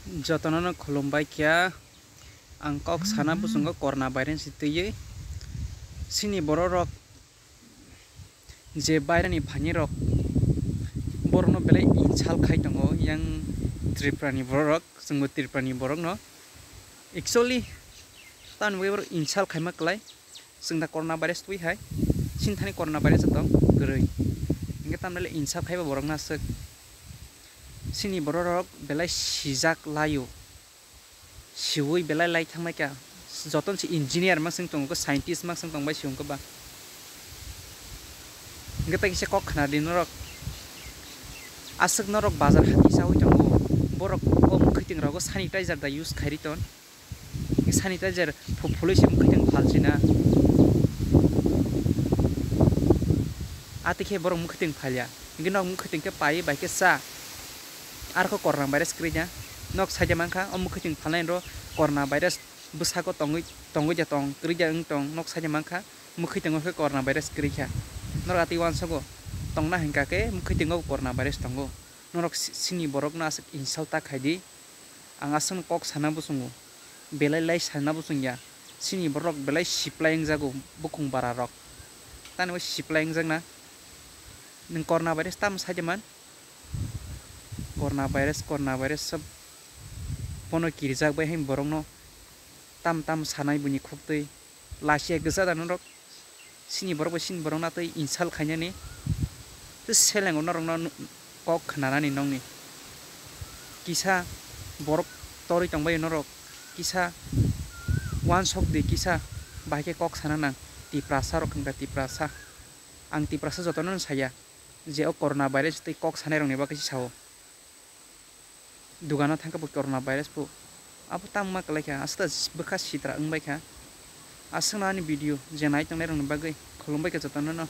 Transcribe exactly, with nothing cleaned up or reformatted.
Jotono no khulumbai kha. Ang kok sana bwswngo corona virus ni twiwi. Chini borok rok je bairani phaini rok borokno belai insult khai tongo yang Tripura ni borok rok, chwngbo Tripura ni borok no. Actually, tamni bagwi borok insult khaima kwlai. Chwng da corona virus twi hai, chini thani corona virus tong kwrwi. Hingke tamle insult khaiba borok naswk. Chini borok rok belai sijak laio. Siwi belai lai thangnaikha. Jotono se engineer ma swng tongo, scientist ma swng tongbai si wngkha ba. Hingke tai kisa kok khna di norok. Aswk norok bazar hati chawi tongo. Borok o mwkhwtwng rogo sanitizer da use khairi ton. Sanitizer phu-, phului se mwkhwtwng phalsina. Atwi khe borok mwkhwtwng phalya. Hingke nok mwkhwtwng khe pai bai khe cha. Arokhe corona virus kwrwi ya. Nok saida mankha, o mwkhwtwng phalnai ro corona virus bwsako tongwi, tongwi ja tong, kwrwi ja wng tong, nok saida mankha, mwkhwtwng khe corona virus kwrwi kha. Norok atwi uansogo tongna hingka khe mwkhwtwng o corona virus tongo. Norok si-, sini borokno aswk insult ta khai di. Ang aswkno kok sana bwswngo, belai lai sana bwswngya. Chini borok belai siplai wngjago, bukhung bara rok. Tani bo siplai wngjakna. Nwng corona virus tamo saida man? Corona virus, corona virus sob bono kirijak bai hai borokno tam tam sanai buini khuktwi. Lachiya kwchada norok, chini borok bai chini borok natwi insult khainani. Tei selengo norokno kok khnanani nokni. Kisa borok torwi tongbaio norok, kisa uansok di kisa, bahai khe kok sana nang. Tiprasa rok hwnkha Tiprasa. Ang Tiprasa jotono saya je o corona virus tei kok sanai rokni bagwi sao. Dugano thangkhe bo corona virus bo. Abo tamo ma kwlai kha, aswk ta bwkha sitra wng bai kha. Aswkno ani video je nai tongnai rokni bagwi khulumbai kha jotono no.